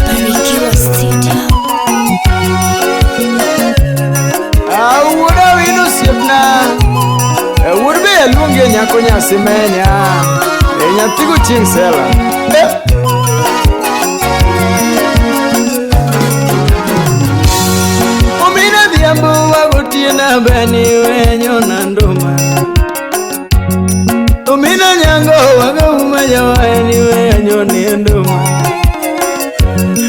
Barikiwa Studio. Awuoda wino osiepna. Wuod be aluongi e nyako nyasimenya. E nyathi gochieng' sela. Eh. Omina dhiambo wagotieno bani wenyo na nduma. Omina nyango wagouma jawani wenyo ni nduma.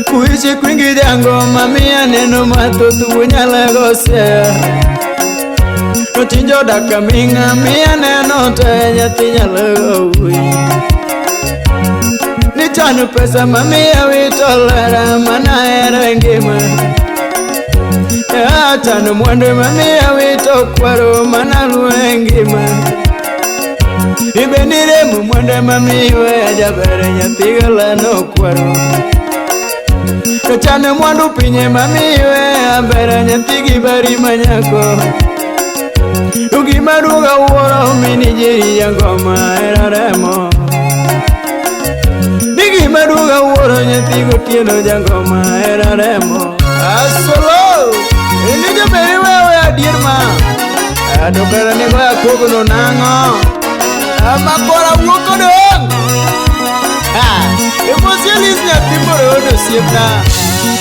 Kuishi kwingi jango mamia neno mathoth wunyala gosea. Notinjo dak aming'a miya neno te nyathi nyalo gowi. Nichano pesa mamiya wito lara mana hero e ngima. Achano mwandu mamiya wito kwaro mana luo e ngima. Ibe niremo mwandu mamiwe jaber nyathi galano kwaro. To chano mwandu pinye mamiwe aber nyathi gi bari manyako. To gima duoga wuoro mini jeri jangoma hera remo. Ni gima duoga wuoro nyathi gotieno jangoma hera remo. Asolo! Ini jaberi wewe adier ma. To kara ni goya kogno nang'o? Amakora wuok odong'. Emosielis nyathi moro osiepna.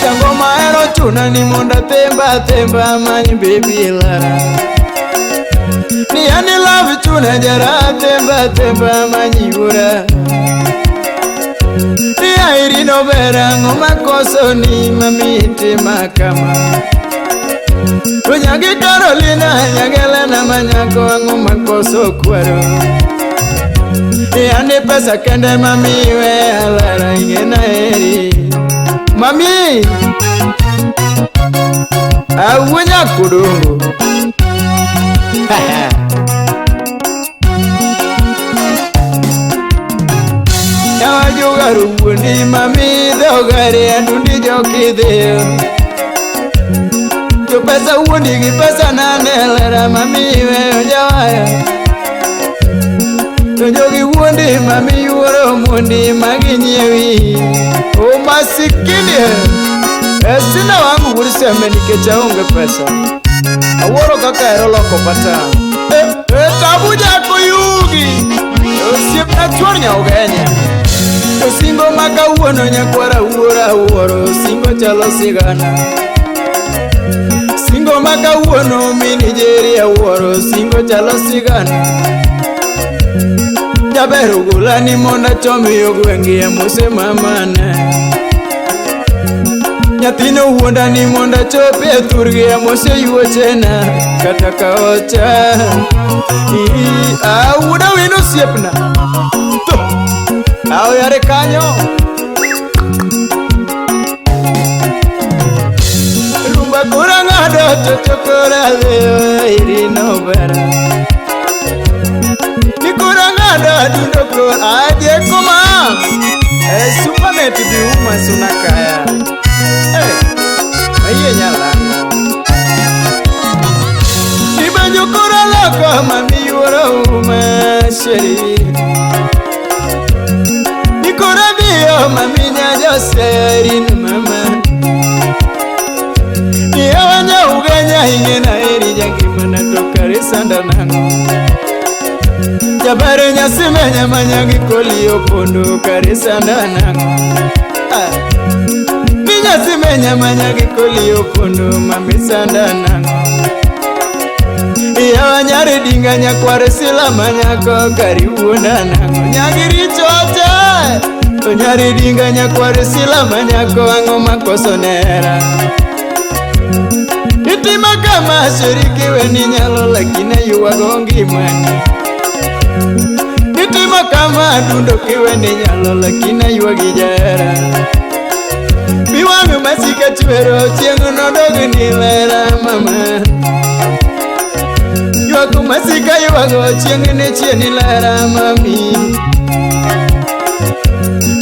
Jangoma hero chuna ni mondo atemba atemba amany baby lara. Ni ani love chuna jara atemba atemba amany wuora. Ni airi no ber ang'o makoso ni mami itima kama. To nyagi Carolina nyagelena manyako ang'o makoso kwaro. Ni ani pesa kende mami we alara ing'ena eri. Mami! Awuo nyakodongo. Yawa jogaro wuondi mami dhogare adundi jokidhiyo. Jo pesa wuondi gi pesa nane lera mami weyo jawaya. To jogi wuondi mami yuoro mondi maginyiewi. Umasikini e sina wangu wuod sembe nikech aonge pesa. Awuoro kaka ero loko pata. E tabu jako yugi. Osiepna chuor nyaugenya. To singo ma kawuono nyakwara wuora wuoro singo chalo sigana. Singo ma kawuono mini jeri awuoro singo chalo sigana. Jaber ogola ni mondo achom yo gwenge amose mamane. Nyathino wuonda ni mondo achop e thurgi amose yuochena kata ka ocha. Awuoda wino osiepna. To! Aoyare kanyo. Rumba kura ng'ado to chokora dhiyo irino bera. Nikura ng'ado adundo kor aje kuma. E supanet bi uma sunakaya. Ayie nyalang'o. Ibanjo kora loko mami yuoro uma sheri. Nikora dhiyo mami nyajo serin mama. Niyawa nyaugenya ing'ena eri jangimana to kare sanda nang'o. Jabare nyasimenya manyagi koli opondo kare sanda nang'o. Ah. Ni nyasimenya manyagi koli opondo mami sanda nang'o. Yawa nyare dinga nyakware sila manyako kari wuonda nang'o. Nyagi richo te. To nyare dinga nyakware sila manyako ang'o makoso nera. Itima kama shiriki weni nyalo lakini yuwago ngimani. Itimo kama dundo kiweni nyalo lakini yuagi jahera. Pi wang' masika chwero chieng' nodog ni lera mama. Ywak masika ywago chieng' ne chieni lera mami.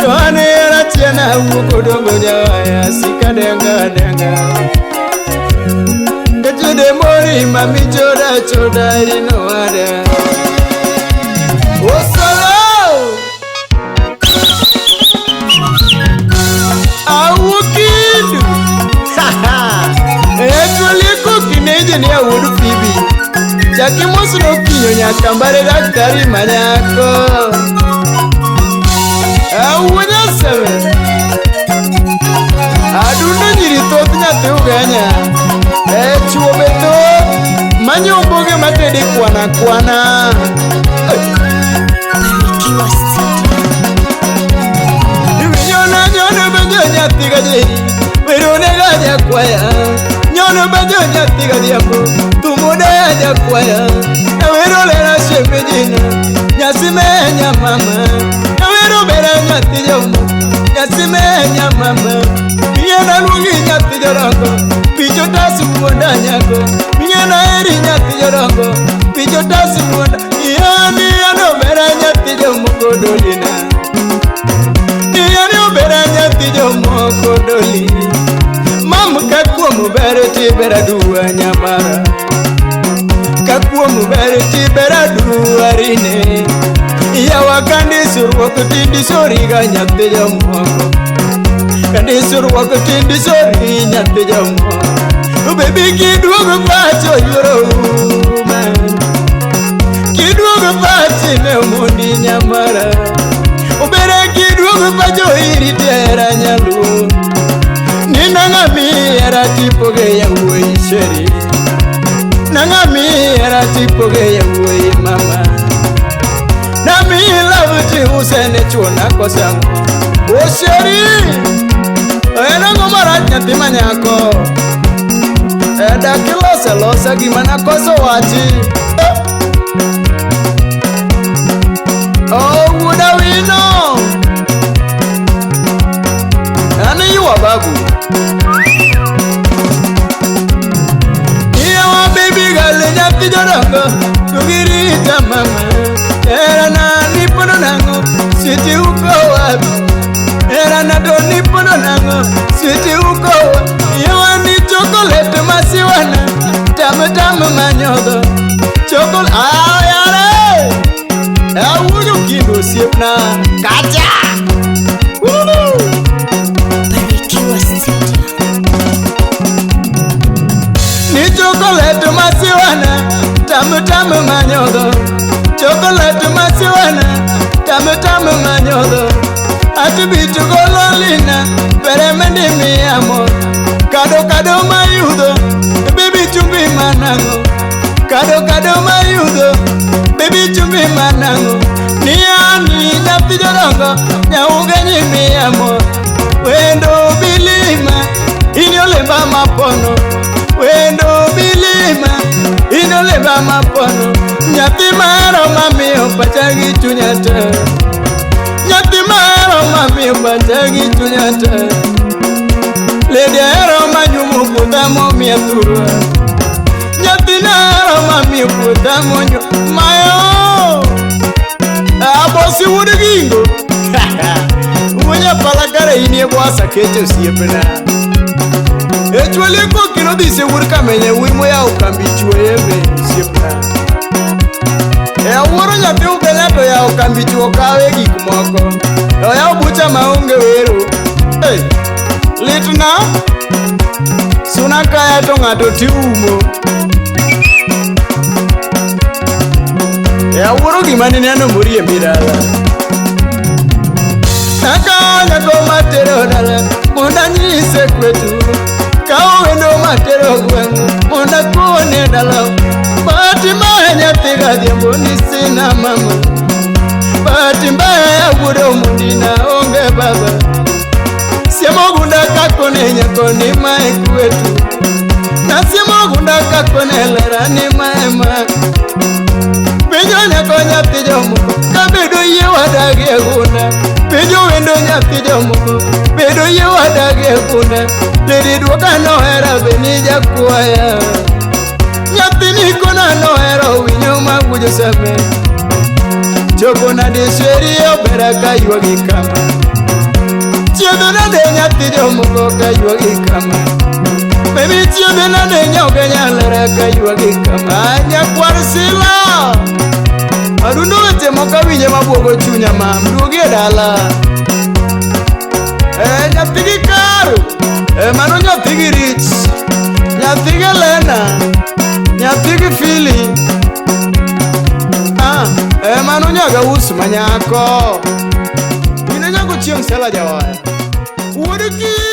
To an hera chien awuok odongo jawaya sika denga denga. Kachude mori mami choda choda rino wada. Osolo! Chaki mosno kinyo nyaka mbare daktari manyako. Awuonya seme. Adundo nyiri thoth nyathi Ugenya. E chuo be thoth manyomboge matede kwana kwana. Barikiwa Studio. Nyono nyono benjo nyathi gajeri. Werone gaja kwaya. Nyono benjo nyathi gadhiambo. Tumuda ya kwaya. Nawero lera shemejina. Nyasimenya mama. Nawero bera nyathi jomo. Nyasimenya mama. Miena luongi nyathi jorongo. Picho tasi wuonda nyako. Miena eri nyathi jorongo. Picho tasi wuonda. Iani ano bera nyathi jomoko dolina. Iani obera nyathi jomoko doli. Mam ka kuom ber ti ber aduwa nyamara. Ka kuom ber ti ber aduwa rine. Yawa kandisruok tindisoriga nyathi jomoko. Kandisruok tindisori nyathi jomoko. Baby kiduogo pacho yuoro uma. Kiduogo pachi ne omondi nyamara. Obere kiduogo pacho iritera nyaluo. Nina ng'ami era tipoge ya wuoyi sheri. Nang'ami era tipoge ya wuoyi mama. Nami love ti usene chuo nakosango. O sheri. En ang'o marach nyathi manyako? E dak iloso alosa gima nakoso wachi. Oh wuoda wino. An iywa babu. Iyawa baby girl nyathi jodongo. Tugirita mama. Era na nipono nang'o. Switi uko wapi? Era na to nipono nang'o. Switi uko wapi? Iyawa ni chocolate masiwana. Tamu tamu manyodho. Chocolate. Ah yare. Awuoyo kindu osiepna. Kacha. Woo! Barikiwa Studio. Ni chocolate masiwana. Tamu tamu manyodho. Chocolate masiwana. Tamu tamu manyodho. Ati bitu gololina. Pere mendi mi amor. Kado kado mayudho. Baby chumbi manango. Kado kado mayudho. Baby chumbi manango. Ni nyathi jodongo. Nyauge nyimi amor. Wendo bilima. Ini olemba mapono. Wendo bilima. Ini olemba mapono. Nyathi mahero mamiyo pacha gi chunya te. Nyathi mahero mamiyo pacha gi chunya te. Lady ahero manyumo puodha momiya thurwa. Nyathi nahero mamiyo puodha monyo mayo. Abosi wuod gingo. Wuonya pala kare in e bwasa keche osiepna. E chwali koki nodhise wuod kamenye wuoyi moyawo kambi chuoye be osiepna. E awuoro nyathi Ugenya to yawo kambi chuo kawe gik moko. To oyawo bucha maonge wero. Hey, litna. Suna kaya to ng'ato tiumo. E awuoro gima nineno moriembi dala. Nakawo nyako matero dala mondo anyise kwetu. Kawo wendo matero gweng' mondo akuone dala. Bahati mbaya nyathi gadhiambo ni sina mama. Bahati mbaya wuod Omondi na onge baba. Siemo gunda kakone nyako ni mae kwetu. Nasiemo gunda kakone lera ni mae ma. Penjo nyako nyathi jomoko kabedo yie wadagi e gunda. Penjo wendo nyathi jomoko bedo yie wadagi e gunda. Lady duoka nohera be ni jakwaya. Nyathi nikona nohero winyo mawuoyo same. Chopo nade sheri obera kaywagi kama. Chiedho nade nyathi jomoko kaywagi kama. Baby chiedho nade nyoke nyalera kaywagi kama. Nyakwar sila. Adundo weche moko awinje mabuogo chunya mam. Duogi e dala. E nyathi gi karo. E mano nyathi gi rich. Nyathi gi Lena. Nyathi gi Fili. Manyako. Ine nyango chieng' sela jawaya. Wuod Kich.